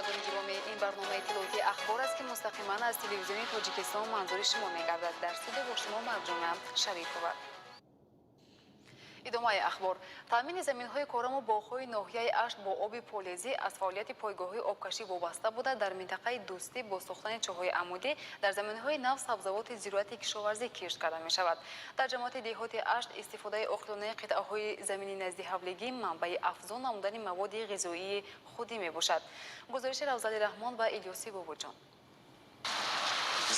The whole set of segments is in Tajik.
Бинандагони гиромӣ, ин барномаи иттилоотии «Ахбор» аст, ки мустақиман аз Телевизиони Тоҷикистон манзури шумо мегардад. Дар студия бо шумо Марҷона Шарипова. Идомаи ахбор. Таъмини заминҳои кораму боғҳои ноҳияи Ашт бо оби полезӣ аз фаъолияти пойгоҳҳои обкашӣ вобаста буда, дар минтақаи Дӯстӣ бо сохтани чоҳҳои амудӣ дар заминҳои нав сабзавоти зироати кишоварзӣ кишт карда мешавад. Дар ҷамоати деҳоти Ашт истифодаи оқилонаи қитъаҳои замини наздиҳавлигӣ манбаи афзун намудани маводи ғизоии худӣ мебошад. Гузориши Равзали Раҳмон ва Илёси Бобоҷон.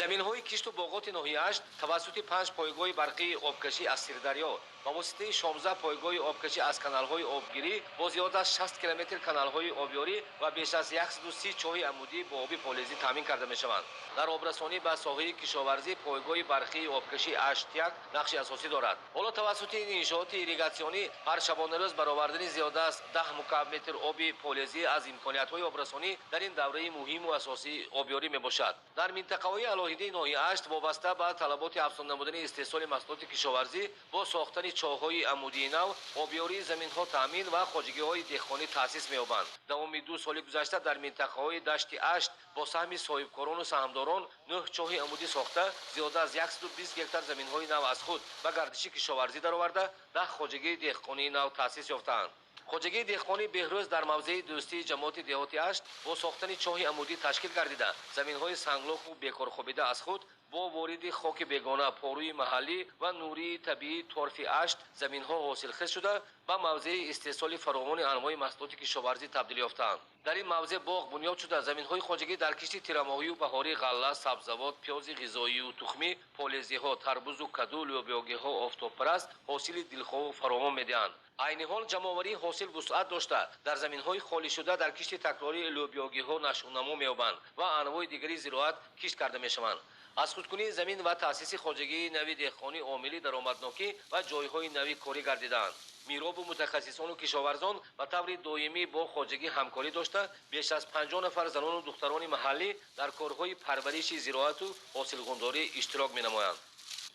Заминҳои кишту боғоти ноҳияи Ашт тавассути панҷ пойгоҳи барқии обкашӣ аз Сирдарё ба воситаи 16 пойгоҳи обкашӣ аз каналҳои обгирӣ бо зиёда аз 60 километр каналҳои обёрӣ ва беш аз 130 чоҳи амудӣ бо оби полезӣ таъмин карда мешаванд. Дар обрасонӣ ба соҳаи кишоварзӣ пойгоҳи барқии обкашии Ашт 1 нақши асосӣ дорад. Ҳоло тавассути ин иншооти ирригатсионӣ ҳар шабонарӯз баровардани зиёда аз 10 мукааб метр оби полезӣ аз имкониятҳои обрасонӣ дар ин давраи муҳиму асосии обёрӣ мебошад. Дар минтақаҳои алоҳидаи ноҳияи Ашт вобаста ба талаботи афзун намудани истеҳсоли маҳсулоти кишоварзӣ бо сохтани чоҳҳои амудии нав обёрии заминҳо таъмин ва хоҷагиҳои деҳқонӣ таъсис меёбанд. Давоми 2 соли гузашта дар минтақаҳои дашти Ашт бо саҳми соҳибкорону саҳмдорон нӯҳ чоҳи амудӣ сохта, зиёда аз 120 гектар заминҳои нав аз худ ба гардиши кишоварзӣ дароварда, 10 хоҷагии деҳқонии нав таъсис ёфтаанд. Хоҷагии деҳқонии Беҳрӯз дар мавзеи Дӯстии ҷамоати деҳоти Ашт бо сохтани чоҳи амудӣ ташкил гардида, заминҳои санглоху бекорхобида аз худ бо вориди хоки бегона, порӯи маҳаллӣ ва нурии табиии торфи Ашт заминҳо ҳосилхез шуда, ба мавзеи истеҳсоли фаровони анвои маҳсулоти кишоварзӣ табдил ёфтаанд. Дар ин мавзеъ боғ бунёд шуда, заминҳои хоҷагӣ дар кишти тирамоҳию баҳорӣ ғалла, сабзавот, пиёзи ғизоию тухмӣ, полезиҳо, тарбузу каду, лӯбиёгиҳо, офтобпараст ҳосили дилхоҳу фаровон медиҳанд. Айни ҳол ҷамъоварии ҳосил вусъат дошта, дар заминҳои холишуда дар кишти такрории лӯбиёгиҳо нашъунамо меёбанд ва анвои дигари зироат кишт карда мешаванд. Аз худкунии замин ва таъсиси хоҷагии нави деҳқонӣ омили даромаднокӣ ва ҷойҳои нави корӣ гардидаанд. Миробу мутахассисону кишоварзон ба таври доимӣ бо хоҷагӣ ҳамкорӣ дошта, беш аз 50 нафар занону духтарони маҳаллӣ дар корҳои парвариши зироату ҳосилғундорӣ иштирок менамоянд.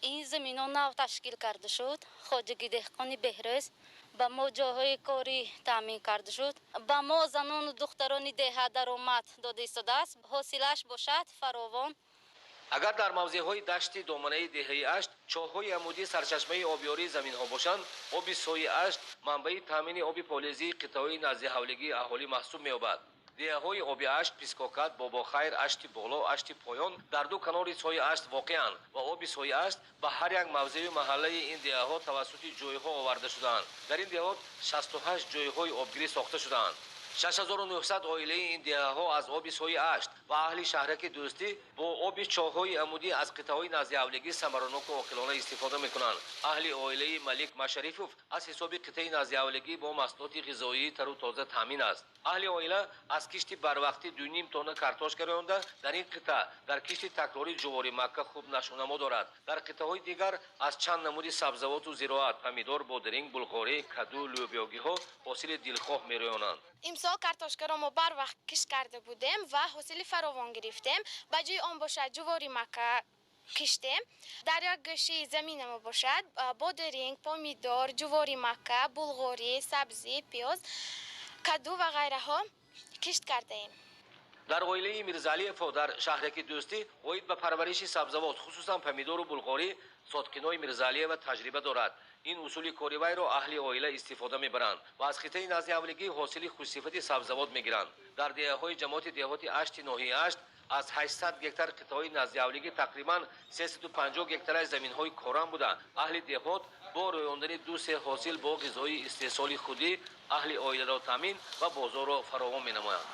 Ин заминҳо нав ташкил карда шуд. Хоҷагии деҳқони Беҳрӯз ба мо ҷойҳои корӣ таъмин карда шуд. Ба мо занону духтарони деҳа даромад дода истодааст. Ҳосилаш бошад фаровон. Агар дар мавзеъҳои дашти доманаи деҳаи Ашт чоҳҳои амудӣ сарчашмаи обёрии заминҳо бошанд, оби сои Ашт манбаи таъмини оби полезии қитъаҳои наздиҳавлигии аҳолӣ маҳсуб меёбад. Деҳаҳои оби Ашт, Пискокат, Бобохайр, Ашти Боло, Ашти Поён дар ду канори сои Ашт воқеанд ва оби сои Ашт ба ҳар як мавзею маҳаллаи ин деҳаҳо тавассути ҷойҳо оварда шудаанд. Дар ин деҳот 68 ҷойҳои обгирӣ сохта шудаанд. 6900 оилаи ин деҳаҳо аз оби сои Ашт ва аҳли шаҳраки Дӯстӣ бо оби чоҳҳои амудӣ аз қитъаҳои наздиҳавлигӣ самараноку оқилона истифода мекунанд. Аҳли оилаи Малик Машарифов аз ҳисоби қитъаи наздиҳавлигӣ бо маҳсулоти ғизоии тару тоза таъмин аст. Аҳли оила аз кишти барвақтӣ 2,5 тонна картошка рӯёнда, дар ин қитъа дар кишти такрорӣ ҷувори макка хуб нашъунамо дорад. Дар қитъаҳои дигар аз чанд намуди сабзавоту зироат, помидор, бодиринг, булғорӣ, каду, лӯбиёгиҳо ҳосили дилхоҳ мерӯёнанд. Имсол картошкаро мо барвақт кишт карда будем ва ҳосили фаровон гирифтем. Ба ҷои он бошад ҷувори макка киштем. Дар як гӯшаи заминамо бошад бодиринг, помидор, ҷувори макка, булғорӣ, сабзӣ, пиёз, каду ва ғайраҳо кишт кардаем. Дар оилаи Мирзалиевҳо дар шаҳраки Дӯстӣ оид ба парвариши сабзавот, хусусан помидору булғорӣ, Соткинои Мирзалиева таҷриба дорад. Ин усули кори вайро аҳли оила истифода мебаранд ва аз қитъаи наздиҳавлигӣ ҳосили хушсифати сабзавот мегиранд. Дар деҳаҳои ҷамоати деҳоти Ашти ноҳияи Ашт аз 800 гектар қитъаҳои наздиҳавлигӣ тақрибан 350 гектараи заминҳои корам буда, аҳли деҳот бо рӯёндани ду-се ҳосил бо ғизои истеҳсоли худӣ аҳли оиларо таъмин ва бозорро фаровон менамоянд.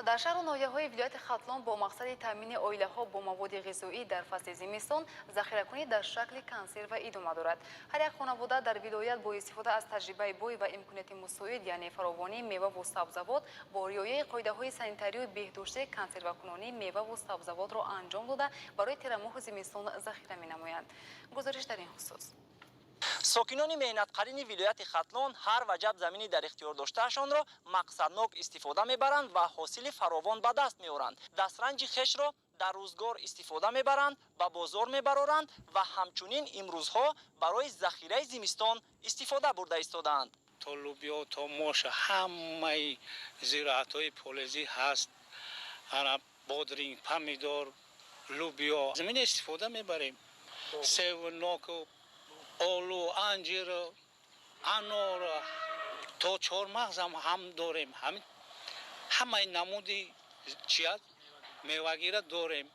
Дар шаҳру ноҳияҳои вилояти Хатлон бо мақсади таъмини оилаҳо бо маводи ғизоӣ дар фасли зимистон захиракунӣ дар шакли консерва идома дорад. Ҳар як хонавода дар вилоят бо истифода аз таҷрибаи бой ва имконияти мусоид, яъне фаровонии меваву сабзавот, бо риояи қоидаҳои санитарию беҳдоштии консервакунонии меваву сабзавотро анҷом дода, барои тирамоҳу зимистон захира менамоянд. Гузориш дар ин хусус. Сокинони меҳнатқарини вилояти Хатлон ҳар ваҷаб замини дар ихтиёр доштаашонро мақсаднок истифода мебаранд ва ҳосили фаровон ба даст меоранд. Дастранҷи хешро дар рӯзгор истифода мебаранд, ба бозор мебароранд ва ҳамчунин имрӯзҳо барои захираи зимистон истифода бурда истодаанд. То лӯбиё, то моша, ҳамаи зироатҳои полезӣ ҳаст. Ана бодринг, помидор, лӯбиё, замин истифода мебарем. Севу ноку, олу, анҷир, анор, то чормағзам ҳам дорем. Ҳамаи намуди чият мевагира дорем,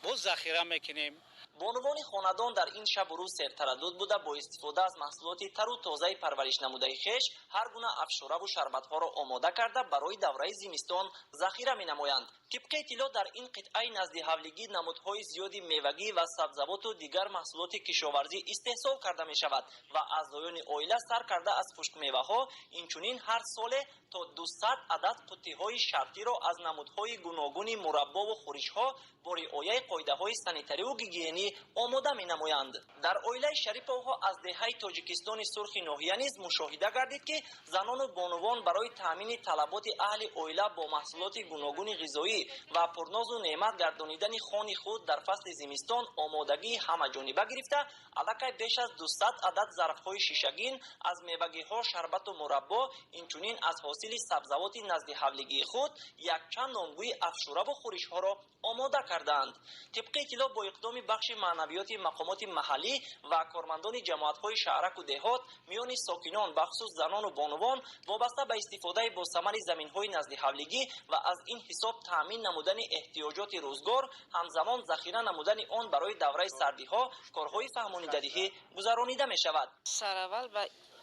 боз захира мекунем. Бонувони хонадон дар ин шабу рӯз сертараддуд буда, бо истифода аз маҳсулоти тару тозаи парваришнамудаи хеш ҳар гуна афшураву шарбатҳоро омода карда, барои давраи зимистон захира менамоянд. Тибқи иттилоъ, дар ин қитъаи назди ҳавлигӣ намудҳои зиёди мевагӣ ва сабзавоту дигар маҳсулоти кишоварзӣ истеҳсол карда мешавад ва аъзоёни оила сар карда аз хушкмеваҳо, инчунин ҳар соле то 200 адад қуттиҳои шартиро аз намудҳои гуногуни мураббову хӯришҳо бо риояи қоидаҳои санитариву гигиенӣ омода менамоянд. Дар оилаи Шариповҳо аз деҳаи Тоҷикистони Сурхи ноҳия низ мушоҳида гардид, ки занону бонувон барои таъмини талаботи аҳли оила бо маҳсулоти гуногуни ғизоӣ ва пурнозу неъмат гардонидани хони худ дар фасли зимистон омодагии ҳамаҷониба гирифта, аллакай беш аз 200 адад зарфҳои шишагин аз мевагиҳо, шарбату мураббо, инчунин аз ҳосили сабзавоти назди ҳавлигии худ якчанд номгӯи афшураву хӯришҳоро омода кардаанд. Тибқи иттилоъ, бо иқдоми бахши маънавиёти мақомоти маҳаллӣ ва кормандони ҷамоатҳои шаҳраку деҳот, миёни сокинон, бахусус занону бонувон, вобаста ба истифодаи босамари заминҳои назди ҳавлигӣ ва аз ин ҳисоб таъмин намудани эҳтиёҷоти рӯзгор, ҳамзамон захира намудани он барои давраи сардиҳо, корҳои фаҳмонидадиҳӣ гузаронида мешавад. Сараввал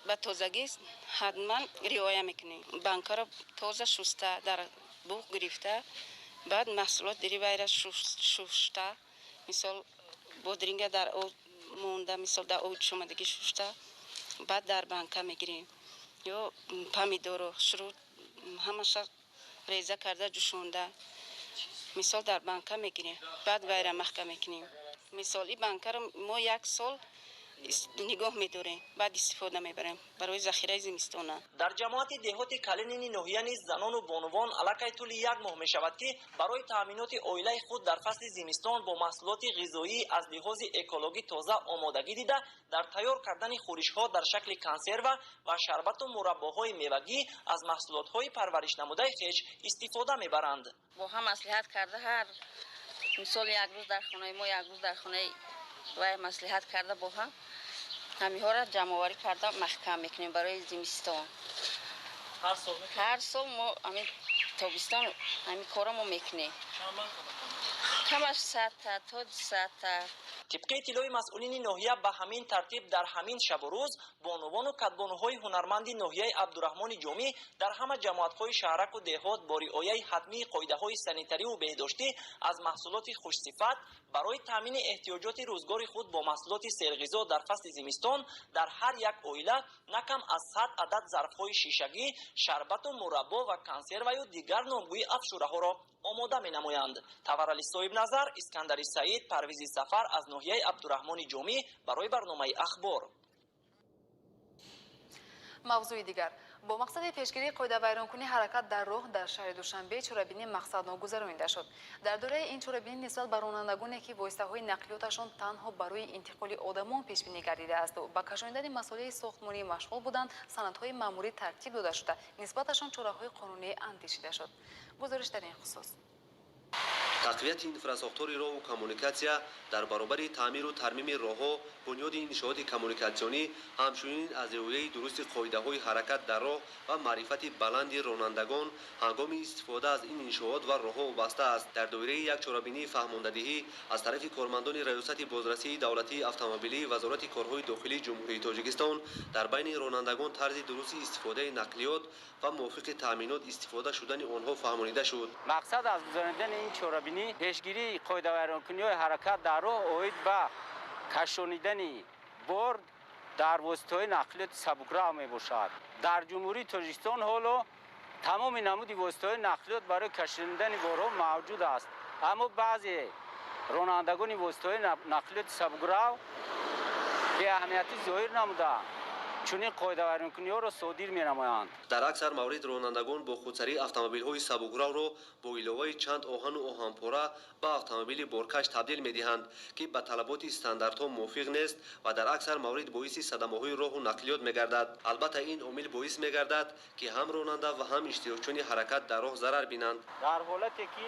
ба тозагӣ ҳатман риоя мекунем. Банкаро тоза шуста, дар буғ гирифта, баъд маҳсулот дири вайра шушта, мисол, бодринга дар об монда, мисол, дар об ҷушомадагӣ шушта, баъд дар банка мегирем. Ё помидоро шурӯъ ҳамаша реза карда, ҷушонда, мисол, дар банка мегирем, баъд вайра маҳкам мекунем. Мисол, и банкаро мо як сол нигоҳ медорем, баъд истифода мебарем барои захираи зимистона. Дар ҷамоати деҳоти Калинини ноҳия низ занону бонувон аллакай тӯли як моҳ мешавад, ки барои таъминоти оилаи худ дар фасли зимистон бо маҳсулоти ғизоӣ аз лиҳози экологӣ тоза омодагӣ дида, дар тайёр кардани хӯришҳо дар шакли консерва ва шарбату мураббоҳои мевагӣ аз маҳсулотҳои парваришнамудаи хеш истифода мебаранд. Бо ҳам маслиҳат карда, ҳар мисол, як рӯз дар хонаи мо, як рӯз дар хонаи вай, маслиҳат карда, бо ҳам ҳамиҳоро ҷамъоварӣ карда, маҳкам мекунем барои зимистон. Ҳар сол мо ҳамин тобистон ҳамин корро мо мекунем, камаш 100-та то 200-та. Тибқи иттилои масъулини ноҳия, ба ҳамин тартиб дар ҳамин шабу рӯз бонувону кадбонуҳои ҳунарманди ноҳияи Абдураҳмони Ҷомӣ дар ҳама ҷамоатҳои шаҳраку деҳот бо риояи ҳатмии қоидаҳои санитариву беҳдоштӣ аз маҳсулоти хушсифат барои таъмини эҳтиёҷоти рӯзгори худ бо маҳсулоти серғизо дар фасли зимистон дар ҳар як оила на кам аз 100 адад зарфҳои шишагӣ, шарбату мураббо ва консерваю дигар номгӯи афшураҳоро омода менамоянд. Таварали Соҳибназар, Искандари Саид, Парвизи Сафар аз ноҳияи Абдураҳмони Ҷомӣ барои барномаи «Ахбор». Мавзӯи дигар. Бо мақсади пешгирии қоидавайронкунии ҳаракат дар роҳ дар шаҳри Душанбе чорабинии мақсаднок гузаронида шуд. Дар доираи ин чорабинӣ нисбат ба ронандагоне, ки воситаҳои нақлиёташон танҳо барои интиқоли одамон пешбинӣ гардидаасту ба кашонидани масолеҳи сохтмонӣ машғул буданд, санадҳои маъмурӣ тартиб дода шуда, нисбаташон чораҳои қонунӣ андешида шуд. Гузориш дар ин хусус. Тақвияти инфрасохтори роҳу коммуникатсия дар баробари таъмиру тармими роҳҳо, бунёди иншооти коммуникатсионӣ, ҳамчунин аз риояи дурусти қоидаҳои ҳаракат дар роҳ ва маърифати баланди ронандагон ҳангоми истифода аз ин иншоот ва роҳҳо вобаста аст. Дар доираи як чорабинии фаҳмондадиҳӣ аз тарафи кормандони Раёсати бозрасии давлатии автомобилии Вазорати корҳои дохилии Ҷумҳурии Тоҷикистон дар байни ронандагон тарзи дурусти истифодаи нақлиёт ва мувофиқи таъминот истифода шудани онҳо фаҳмонида шуд. Мақсад аз гузаронидани ин чорабинӣ пешгирии қоидавайронкуниҳои ҳаракат дар роҳ оид ба кашонидани бор дар воситаҳои нақлиёти сабукрав мебошад. Дар Ҷумҳурии Тоҷикистон ҳоло тамоми намуди воситаҳои нақлиёт барои кашонидани борҳо мавҷуд аст, аммо баъзе ронандагони воситаҳои нақлиёти сабукрав беаҳамиятӣ зоҳир намуда. Чунин қоидавайронкуниҳоро содир менамоянд. Дар аксар маврид ронандагон бо худсарӣ автомобилҳои сабукравро бо иловаи чанд оҳану оҳанпора ба автомобили боркаш табдил медиҳанд, ки ба талаботи стандартҳо мувофиқ нест ва дар аксар маврид боиси садамаҳои роҳу нақлиёт мегардад. Албатта, ин омил боис мегардад, ки ҳам ронанда ва ҳам иштирокчиёни ҳаракат дар роҳ зарар бинанд. Дар ҳолате ки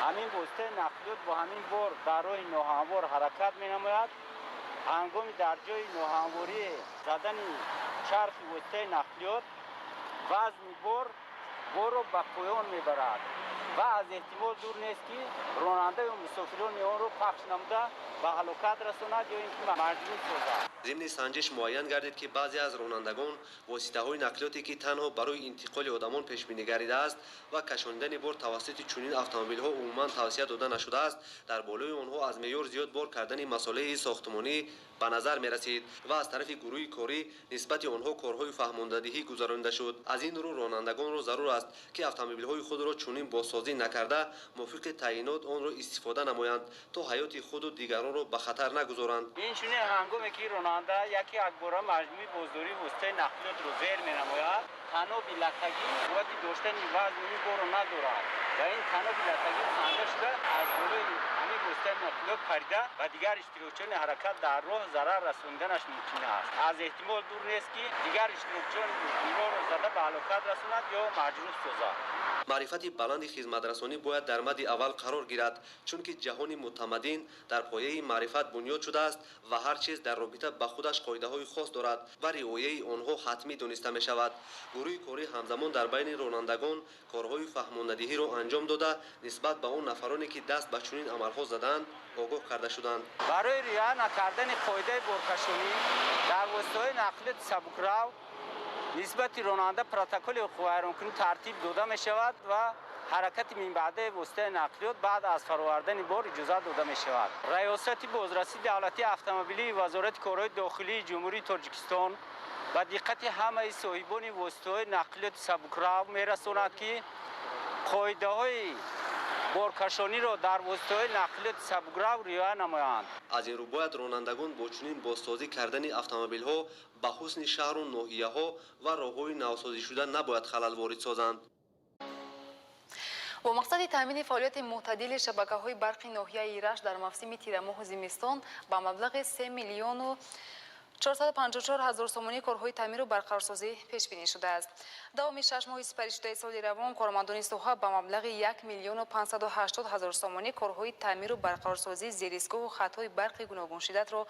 ҳамин воситаи нақлиёт бо ҳамин бор дар роҳи ноҳамвор ҳаракат менамояд, ҳангоми дар ҷои ноҳамворӣ задани чархи воситаи нақлиёт вазни бор борро ба поён мебарад ва аз эҳтимол дур нест, ки ронанда ё мусофирони онро пахш намуда ба ҳалокат расонад ё ин ки маҷрӯҳ созад. Зимни санҷиш муайян гардид, ки баъзе аз ронандагон воситаҳои нақлиёте, ки танҳо барои интиқоли одамон пешбинӣ гардидааст ва кашонидани бор тавассути чунин автомобилҳо умуман тавсия дода нашудааст, дар болои онҳо аз меъёр зиёд бор кардани масолеҳи сохтмонӣ ба назар мерасид ва аз тарафи гурӯҳи корӣ нисбати онҳо корҳои фаҳмондадиҳӣ гузаронида шуд. Аз ин рӯ ронандагонро зарур аст, ки автомобилҳои худро чунин бозсозӣ накарда, мувофиқи таъйинот онро истифода намоянд, то ҳаёти худу дигаронро ба хатар нагузоранд. Инчунин, ҳангоме ки ронанда яке якбора маҷмӯи боздории воситаи нақлиётро зер менамояд, таноби латтагӣ қуввати доштани вазни борро надорад ва ин таноби латтагӣ канда шуда, аз болои ҳамин воситаи нақлиёт парида, ба дигар иштирокчиёни ҳаракат дар роҳ зарар расониданаш мумкин аст. Аз эҳтимол дур нест, ки дигар иштирокчиёни роҳро зада ба ҳалокат расонад ё маҷрӯҳ созад. Маърифати баланди хизматрасонӣ бояд дар мадди аввал қарор гирад, чунки ҷаҳони мутамаддин дар пояи маърифат бунёд шудааст ва ҳар чиз дар робита ба худаш қоидаҳои хос дорад ва риояи онҳо ҳатмӣ дониста мешавад. Гурӯҳи корӣ ҳамзамон дар байни ронандагон корҳои фаҳмондадиҳиро анҷом дода, нисбат ба он нафароне, ки даст ба чунин амалҳо задаанд, огоҳ карда шуданд. Барои риоя накардани қоидаи боркашонӣ дар воситаҳои нақлиёти сабукрав нисбати ронанда протоколи ҳуқуқвайронкунӣ тартиб дода мешавад ва ҳаракати минбаъдаи воситаи нақлиёт баъд аз фаровардани бор иҷозат дода мешавад. Раёсати бозрасии давлатии автомобилии Вазорати корҳои дохилии Ҷумҳурии Тоҷикистон ба диққати ҳамаи соҳибони воситаҳои нақлиёти сабукрав мерасонад, ки қоидаҳои боркашониро дар воситаҳои нақлиёти сабукрав риоя намоянд. Аз ин рӯ бояд ронандагон бо чунин бозсозӣ кардани автомобилҳо ба ҳусни шаҳру ноҳияҳо ва роҳҳои навсозишуда набояд халал ворид созанд. Бо мақсади таъмини фаъолияти мӯътадили шабакаҳои барқи ноҳияи Рашт дар мавсими тирамоҳу зимистон ба маблағи 3 миллиону 454 ҳазор сомонӣ корҳои таъмиру барқарорсозӣ пешбинӣ шудааст. Давоми 6 моҳи сипаришудаи соли равон кормандони соҳа ба маблағи 1 миллиону 580 ҳазор сомонӣ корҳои таъмиру барқарорсозии зеристгоҳу хатҳои барқи гуногуншиддатро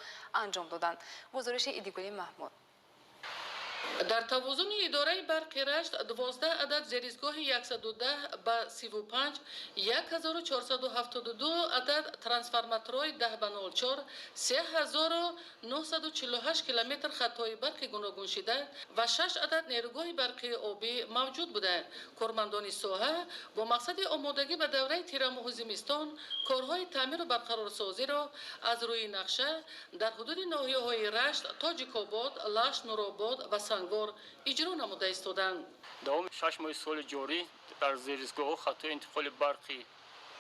анҷом доданд. Гузориши Идигули Маҳмуд. Дар тавозуни идораи барқи Рашт 12 адад зеристгоҳи 110 ба 35, 1472 адад трансформаторҳои 10 ба 04, 3948 километр хатҳои барқи гуногуншиддат ва 6 адад нерӯгоҳи барқи обӣ мавҷуд буда, кормандони соҳа бо мақсади омодагӣ ба давраи тирамоҳу зимистон корҳои таъмиру барқарорсозиро аз рӯи нақша дар ҳудуди ноҳияҳои Рашт, Тоҷикобод, Лашт, Нуробод ва Сангвор иҷро намуда истоданд. Давоми 6 моҳи соли ҷорӣ дар зеристгоҳҳо хатҳои интиқоли барқи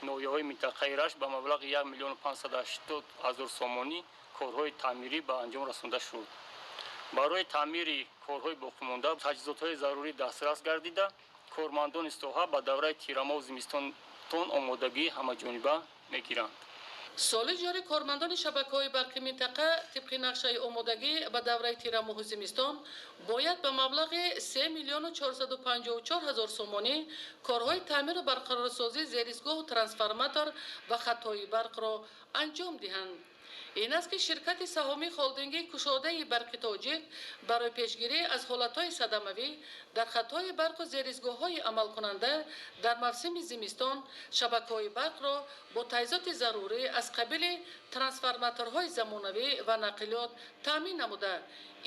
ноҳияҳои минтақаи Рашт ба маблағи 1 миллиону 580 ҳазор сомонӣ корҳои таъмирӣ ба анҷом расонда шуд. Барои таъмири корҳои боқимонда таҷҳизотҳои зарурӣ дастрас гардида, кормандони соҳа ба давраи тирамоҳу зимистонтон омодагии ҳамаҷониба мегиранд. Соли ҷорӣ кормандони шабакаҳои барқи минтақа тибқи нақшаи омодагӣ ба давраи тирамоҳу зимистон бояд ба маблағи 3 миллиону 454 ҳазор сомонӣ корҳои таъмиру барқарорсозии зеристгоҳу трансформатор ва хатҳои барқро анҷом диҳанд. Ин аст, ки ширкати саҳомии холдингии кушодаи Барқи Тоҷик барои пешгирӣ аз ҳолатҳои садамавӣ дар хатҳои барқу зеристгоҳҳои амалкунанда дар мавсими зимистон шабакаҳои барқро бо таҷҳизоти зарурӣ аз қабили трансформаторҳои замонавӣ ва нақлиёт таъмин намуда,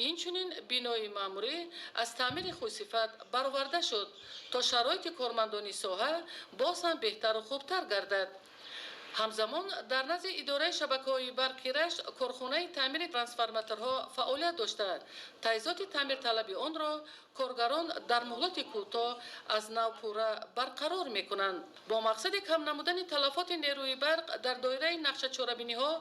инчунин бинои маъмурӣ аз таъмири хушсифат бароварда шуд, то шароити кормандони соҳа боз ҳам беҳтару хубтар гардад. Ҳамзамон дар назди идораи шабакаҳои барқи Рашт корхонаи таъмири трансформаторҳо фаъолият дошта, таҷҳизоти таъмирталаби онро коргарон дар муҳлати кӯтоҳ аз нав пурра барқарор мекунанд. Бо мақсади кам намудани талафоти нерӯи барқ дар доираи нақша чорабиниҳо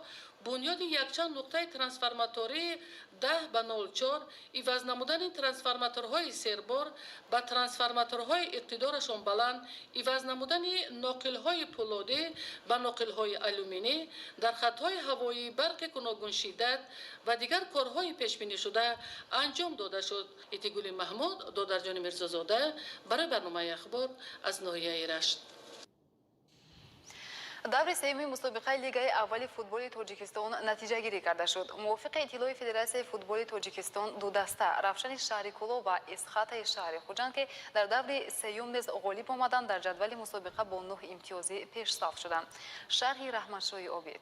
Бунёди якчанд нуқтаи трансформатории 10 ба 04, иваз намудани трансформаторҳои сербор ба трансформаторҳои иқтидорашон баланд, иваз намудани ноқилҳои пӯлодӣ ба ноқилҳои алюминӣ дар хатҳои ҳавоии барқи гуногуншиддат ва дигар корҳои пешбинишуда анҷом дода шуд. Итигули Маҳмуд, Додарҷони Мирзозода барои барномаи «Ахбор» аз ноҳияи Рашт. Даври сеюми мусобиқаи Лигаи аввали футболи Тоҷикистон натиҷагирӣ карда шуд. Мувофиқи иттилои Федератсияи футболи Тоҷикистон, ду даста, Равшани шаҳри Кӯлоб ва Эсхатаи шаҳри Хуҷанд, ки дар даври сеюм низ ғолиб омаданд, дар ҷадвали мусобиқа бо нӯҳ имтиёзӣ пешсаф шуданд. Шарҳи Раҳматшоҳи Обид.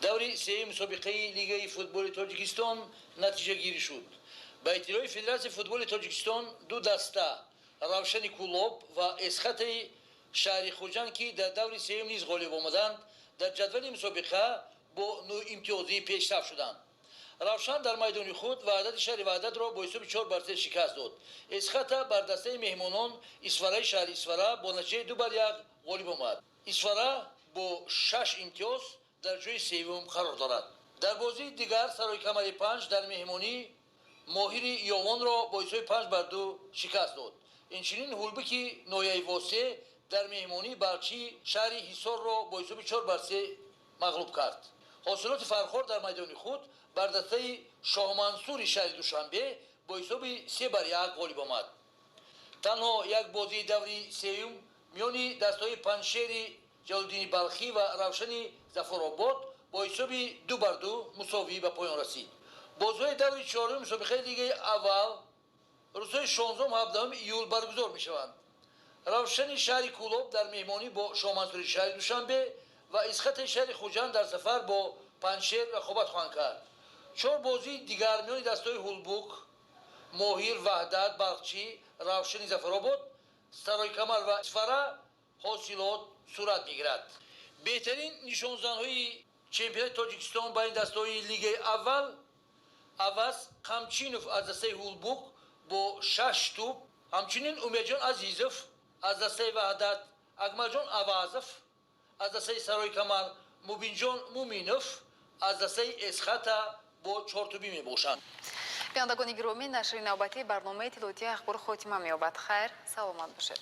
Даври сеюми мусобиқаи Лигаи футболи Тоҷикистон натиҷагирӣ шуд. Ба иттилои Федератсияи футболи Тоҷикистон, ду даста, Равшани Кӯлоб ва Эсхатаи шаҳри Хуҷанд, ки дар даври сеюм низ ғолиб омаданд, дар ҷадвали мусобиқа бо нӯҳ имтиёзӣ пешсаф шуданд. Равшан дар майдони худ Ваҳдати шаҳри Ваҳдатро бо ҳисоби 4 бар 3 шикаст дод. Эсхата бар дастаи меҳмонон, Исфараи шаҳри Исфара, бо натиҷаи 2 бар 1 ғолиб омад. Исфара бо шаш имтиёз дар ҷои севум қарор дорад. Дар бозии дигар Сарои Камари Панҷ дар меҳмонӣ Моҳири Ёвонро бо ҳисоби 5 бар 2 шикаст дод. Инчунин Ҳулбуки ноҳияи Восе дар меҳмонӣ Балчии шаҳри Ҳисорро бо ҳисоби 4 бар 3 мағлуб кард. Ҳосилоти Фархор дар майдони худ бар дастаи Шоҳмансури шаҳри Душанбе бо ҳисоби 3 бар 1 ғолиб омад. Танҳо як бозии даври сеюм миёни дастаҳои Панҷшери Ҷалолиддини Балхӣ ва Равшани Зафаробод бо ҳисоби 2 бар 2 мусовӣ ба поён расид. Бозиҳои даври чоруми мусобиқаи Лигаи аввал рӯзҳои 16-ҳабдаҳуми июл баргузор мешаванд. Равшани шаҳри Кӯлоб дар меҳмонӣ бо Шоҳмансури шаҳри Душанбе ва Эсхатаи шаҳри Хуҷанд дар сафар бо Панҷшер рақобат хоҳанд кард. Чор бозии дигар миёни дастаҳои Ҳулбук, Моҳир, Ваҳдат, Балхчӣ, Равшани Зафаробод, Саройкамар ва Исфара, Ҳосилот сурат мегирад. Беҳтарин нишонзанҳои чемпионати Тоҷикистон байни дастаҳои Лигаи аввал: Аваз Қамчинов аз дастаи Ҳулбук бо шаш тӯб, ҳамчунин Умедҷон Азизов аз дастаи Ваҳдат, Акмалҷон Авазов аз дастаи Саройкамар, Мубинҷон Муминов аз дастаи Эсхата бо чортӯбӣ мебошанд. Бинандагони гиромӣ, нашри навбатии барномаи иттилоотии «Ахбор» хотима меёбад. Хайр, саломат бошед.